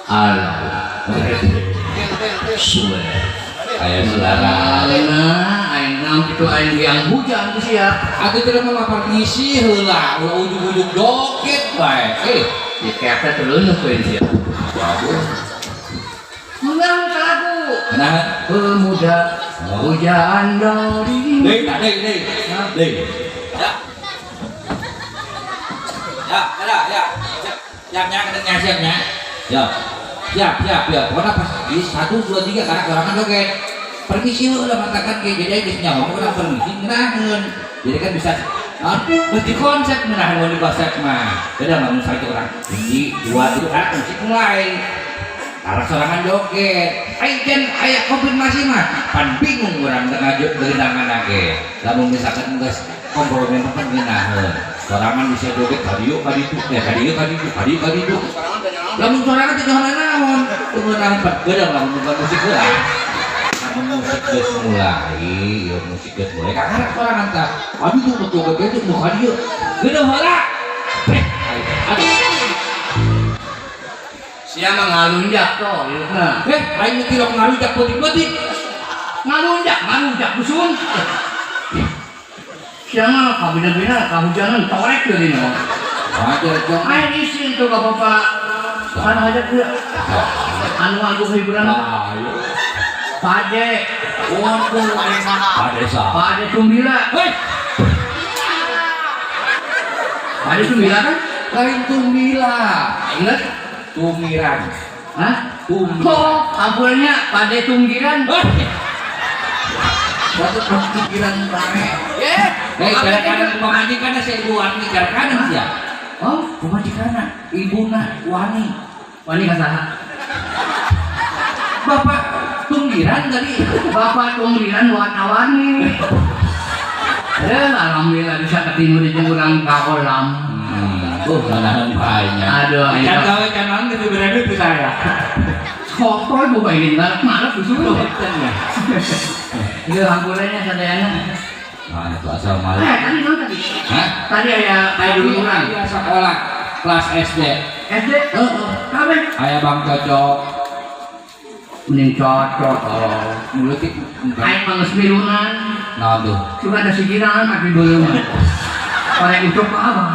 Alah, suwe aya suara. Nah, aing naon kitu aing yang hujan ku sia. Atuh tidak mah permisi heula, ulah ujug-ujug joget bae. Eh, Di kepe terleuneuk we sia. Waduh. Menang lagu. Nah, Pemuda hujan dari. Deui, tak deui, deui. Deui. Ya. Ya, ya, ya. Siap, siap, nya, siap, nya. Ya. Siap, siap, ya. Pokoknya pas di satu, dua, tiga, karena sorangan joget. Permisi heula matakan ke jadi geus nyawa urang permisi ngeunaheun. Jadi kan bisa ah, mesti konsep ngeunaheun di konsep mah. Beda mah misalnya orang hiji, dua, tiga, karena musik mulai. Arah sorangan joget. Aing can aya konfirmasi mah. Pan bingung urang tengah geundangan ge. Lamun misalkan geus kompromi mah kan ngeunaheun. Sorangan bisa joget ka dieu ka ditu, eh ka dieu ka ditu, ka dieu ka ditu. Lamun sorangan teh nyaho naon? Teu ngeunaheun pan geudang lamun bukan musik heula. Lamun musik geus mulai, ya musik geus mulai kakarek sorangan tah. Aduh tuh nu joget itu nu ka dieu. Geudang heula. Eh, aduh. Sia mah ngalunjak toh, hidupna. Eh, aing nu tilok ngalunjak peuting-peuting. Ngalunjak, ngalunjak dusun. Sia mah kabina-bina kahujanan torek deui mah. Wajar jong. Aing isin tuh ka bapak. Kan aja dia. Anu agung hiburan Ayo. Pade, Waduh. Padesa. Pade Tumbila. Hei, Pade Tumbila kan? Lain Tumbila. Ingat? Tumiran. Hah? Tumiran. Oh, ampunnya Pade Tunggiran. Hei. Waktu pikiran bae. Eh, Hei, cara kanan pamajikanna si Ibu Wani, cara kanan sia. Oh, Pamajikanna, ibuna Wani. Wani kasaha? Bapak Tunggiran tadi. Bapak Tunggiran warna-warni. Eh, alhamdulillah bisa ketemu di urang ka kolam. Oh, ngeunaheun bae nya. Aduh, Can ayo. gawe can naon geus dibere duit ku saya. Kotor gua bayangin banget, malas disuruh. Ya. Iya, hampuranya sadayana. Nah, itu asal malu. Eh, tadi naon tadi? Hah? Tadi aya aya dulu urang. Iya, sekolah kelas SD. SD? Heeh. Kabeh. Aya Bang Cocok. Mending cocok. Oh. Mulut itu Aing mah geus milunan. Nah tuh. Cuma ada sigiran tapi belum. Orang ucap apa?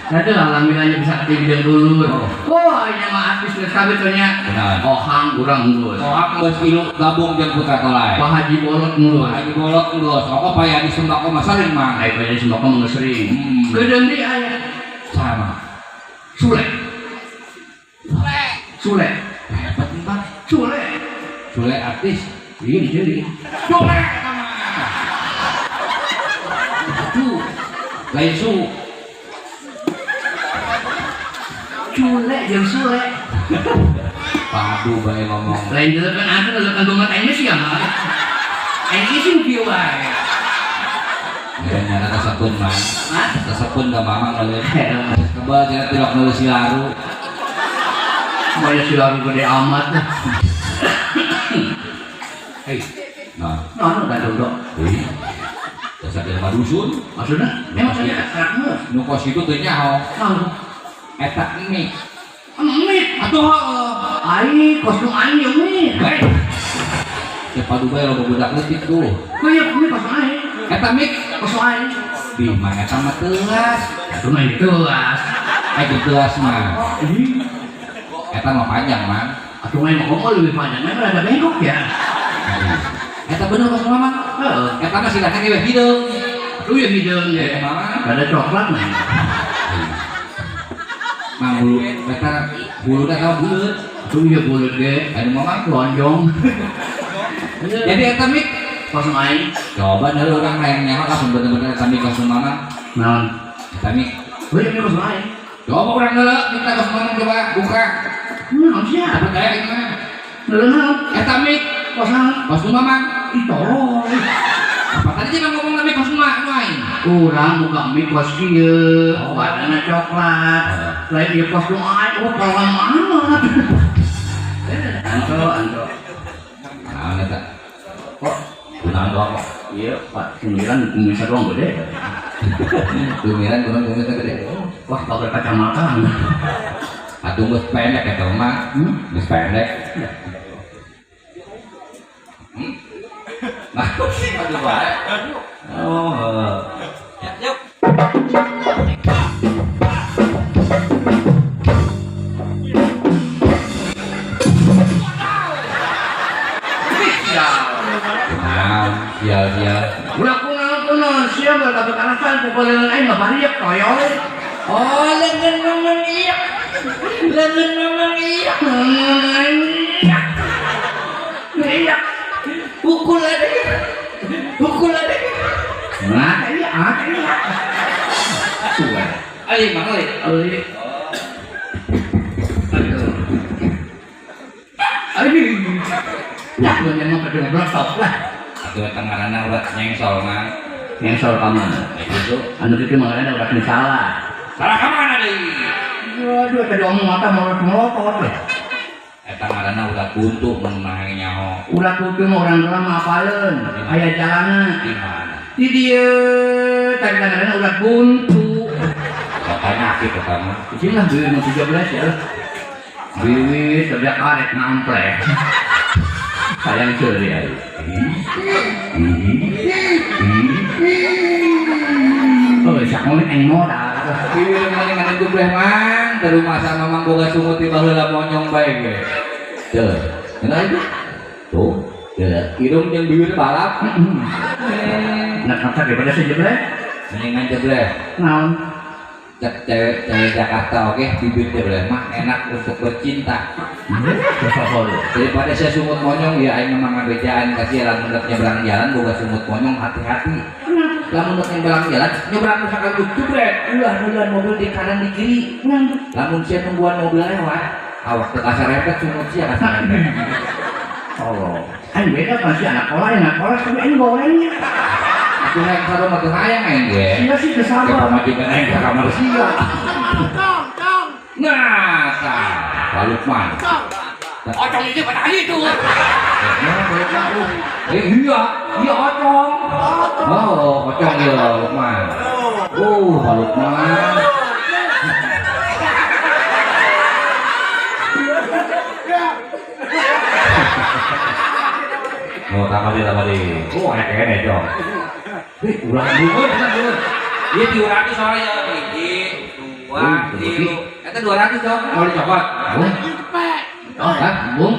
Nah itu alhamdulillahnya bisa ketemu jeung dulur. Wah, ini mah artis geus kabeh teh nya. Benar. Ohang urang geus. Ohang geus ilu gabung jeung Putra Tolai. Pak Haji Bolot geus. Pak Haji Bolot geus. Oko paya di sembako mah sering mah. Ai paya di sembako mah geus sering. Geudeung deui aya. Sama. Sule. Sule. Hebat nih, Bang. Sule. Sule artis. Iya di sini. Sule eta mah. Aduh. Lain su. Cule jeung Sule. Padu bae ngomong. Lain kan atuh kan banget aing sih ya mah. Aing isin kieu wae. Ya nyana kasepun mah. Hah? Kasepun ka mamang euy. Kebal cenah tilok meuli silaru. Banyak silaru gede amat. Hei, Nah, nah, udah duduk. euy. Dasar jelema dusun. Maksudnya, emang saya akrabnya. Nu kos kitu teu nyaho. Nah, Eta mie. mie. Atuh heueuh. Ai, kostum aing jeung mie. Hei. Siapa Dubai lo budak leutik tuh. Kuy, mie kostum aing. Eta mie Kostum aing. di mana eta mah teuas. Atuh mah teuas. Eh teuas mah. Ih, Eta mah panjang mah. atuh mah ngomong lebih panjang, mah rada bengkok ya. Eta bener kostum mah. Heeh. Eta mah silahkan ge hideung. Aduh ya hideung Eta ya. mah. Rada coklat mah. Mang bulu eta buluna tah buleut. Aduh ya buleut ge. Anu mah lonjong. Jadi eta mik kostum aing. Coba dari orang hayang nyaho langsung bener-bener eta mik kostum mama. Naon? Eta mik. Heuh mik kostum aing. Coba urang deuleu minta kostum mama coba buka. Naon sia? Percaya gimana? Deuleu naon? Eta mik Kostum kostum mama. Ih tolol. Apa tadi jangan ngomong mik Urang buka mie kos kieu, warnana coklat. Lain ieu kos nu aing, oh kawan amat. Anto, anto. Naon eta? Kok Kunaon doang kok? Iya, Pak, sembilan kumisnya doang gede. Tumiran kurang kumisnya gede. Wah, pakai kacamata. Atuh geus pendek eta mah. Geus pendek. Nah, aduh bae. Oh. Ya, yuk. Nah, sial-sial. Ulah kunaon-kunaon sia mah kabeh kalasan pukulan aing mah bariek toyol. Oh, lengan memang iya. Lengan memang iya. Iya. Iya. Pukul ada. Pukul ada. Nah, iya, iya. Suwe. Ali, mang Ali. Ali. Aduh. Aduh. Ya, lu yang mau kedua berotok lah. Atuh eta ngaranna urat nyengsol mah. Nyengsol ka mana? Gitu. Anu kitu mah ngaranna urat salah. Salah ka mana deui? Waduh, tadi omong mata melotot lah. Eta ngaranna urat buntu mun mah nyaho. Urat buntu mah urang heula mah apaleun. Aya jalana. Di mana? Di dieu tadi ngaranna urat buntu. Penyakit eta mah. Kucing lah beuh nu 13 ya. Wiwit kerja karet ngampleh. Sayang seuri aing. Oh, sakono aing modal. Wiwit mending anu jubleh mang, ke rumah sama mang boga sungut di baheula monyong bae ge. Teu, kenal itu? Tuh, teu. Irung jeung bibir balap. Nah, kata daripada sejebleh. Mendingan jebleh. Naon? Cek cewek Jakarta oke, bibir jebleh mah enak untuk bercinta. Daripada saya sungut monyong ya aing memang ngabejaan kasih lamun rek nyebrang jalan boga sungut monyong hati-hati. Lamun rek nyebrang jalan nyebrang sekaligus jebret ulah ulah mobil di kanan di kiri. Lamun sia nungguan mobil lewat awak teu kasarepet sungut sia kasarepet. Oh, aing beda pasti anak kola anak kola tapi aing gorengnya. Atuh hayang sarua mah teu hayang aing ge. Sia sih teu sabar. Ke pamajikan aing ka kamar sia. Nah, tah, Pak Lukman. Ocong itu pada hari itu. Iya, iya ocong. Oh, ocong ya Lukman. Oh, Pak Lukman. Oh, tambah deh, tambah deh. Oh, enak kayaknya, Cong. Wih, ulang dulu, ulang dulu. Dia 200 soalnya, 1, 2, 3. Eta 200, Cong. Mau dicopot? Oh, hah? Bung?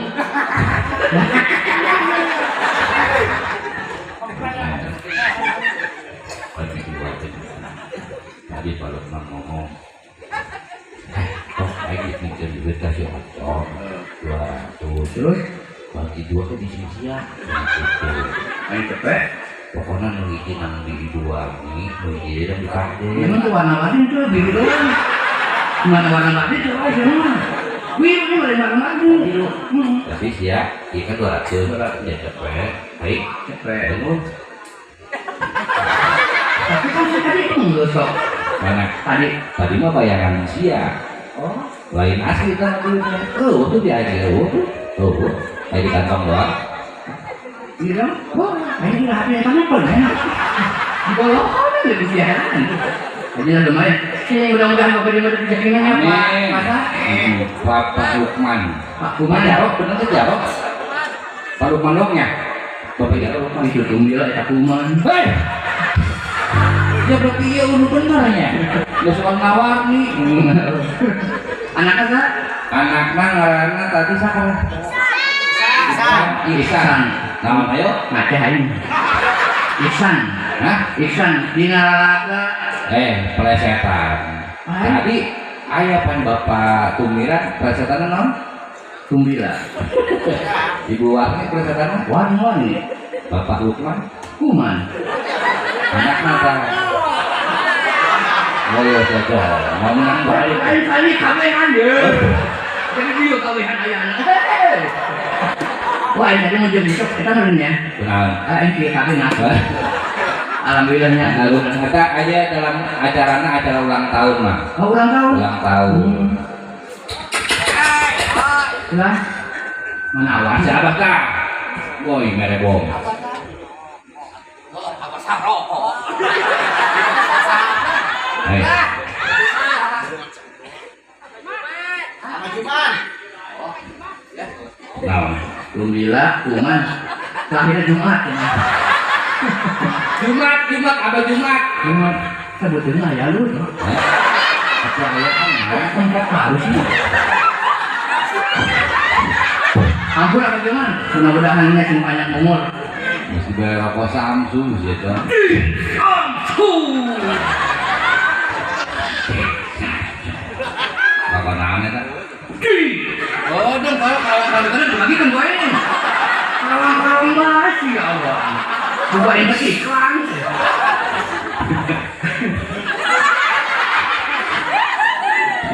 Tadi Pak Lukman ngomong, oh, lagi minjem duit kasih ocong 200. Terus? Bagi dua ke di sia. Ayo cepet. Pokoknya nu hiji nang di dua nih, nu hiji nang di kade. Emang tuh warna-warni itu biru doang. Warna-warni itu aja mah. Biru ini warna-warni. Biru. Tapi sia, iya kan 200. Ya cepet. Baik. Cepet. Tunggu. Tapi kan saya tadi enggak sok. Mana? Tadi. Tadi mah bayangan sia. Oh. Lain asli kan duitnya. Oh, tuh dia aja. Oh, tuh. Kayak di kantong doang. Iya, wah, ini rapi mana pun enak. Golongan lebih siaran. Jadi lumayan. Sini mudah-mudahan bapak di mana rezekinya Pak. Masa? Bapak Lukman. Pak Lukman. Jarok bener tuh Jarok. Pak Lukman dongnya. Bapak Jarok Lukman. Itu tuh dia eta kuman. Hei. Ya berarti iya udah benernya. Udah suka ngawarni. Anaknya sa? Anaknya ngaranna tadi siapa? Iksan. Iksan. Nama ayo? Ngaceh aing. Iksan. Hah? Iksan dina lalaga. Plesetan. Tadi aya pan Bapak Tumiran plesetan naon? Tumbila. Ibu Warni plesetan warni. Bapak Lukman? Kuman. Anakna tah. Oh iya cocok. Mau menang balik. Aing tadi kabehan ye. Jadi dia kabehan ayana. Wah, ini tadi mau jadi besok kita ngerin ya. Kenal. Aing kieu kabeh nah. Alhamdulillahnya. Lalu kita aja dalam acarana acara ulang tahun mah. Oh, ulang tahun. Ulang tahun. Lah. Mana awan? Si abah tah. Woi mere bom. Oh, apa sah rokok? Hei. Naon? Alhamdulillah, kuman. Lahirnya Jumat. Jumat, Jumat, abah Jumat. Jumat. Sebetulnya ya lu. Apa aya kan? Tempat baru sih. Ampun apa cuman? Mudah-mudahan sing panjang umur. Mesti bayar rokok Samsu sih itu. Samsu. Rokok naon eta? Oh, dong kalau kalau kan dibagikan gua ini. Kalang-kalang masih ya Allah. Coba ini iklan.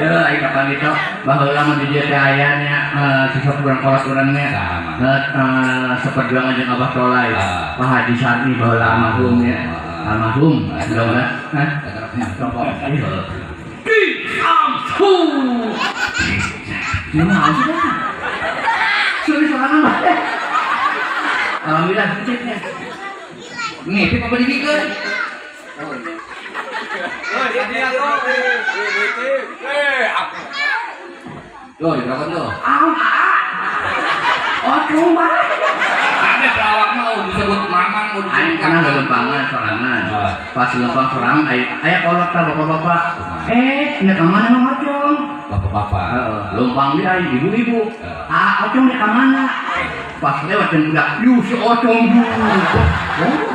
Ya, aing kapan itu baheula mah di dieu teh aya nya sosok urang kolot urang nya. Seperjuangan jeung Abah Tolai. Pak Haji Sarni baheula almarhum nya. Almarhum, mudah-mudahan. Hah? Di ampu. Ini mah sih. Sulit sorangan mah. Alhamdulillah ceknya. Ngipip apa dibikeun? Loh, diberapa tuh? Oh, cuma. Ada pelawak mau disebut mamang mau disebut. Aing pernah lelempangan sorangan. Pas lempang sorangan, aya kolot tah bapak-bapak. Nya ka mana Mang Ocong? Bapak-bapak. Lempang di aing ibu-ibu. Ah, Ocong di ka mana? Pas lewat jeung budak, "Yuh, si Ocong du." Oh.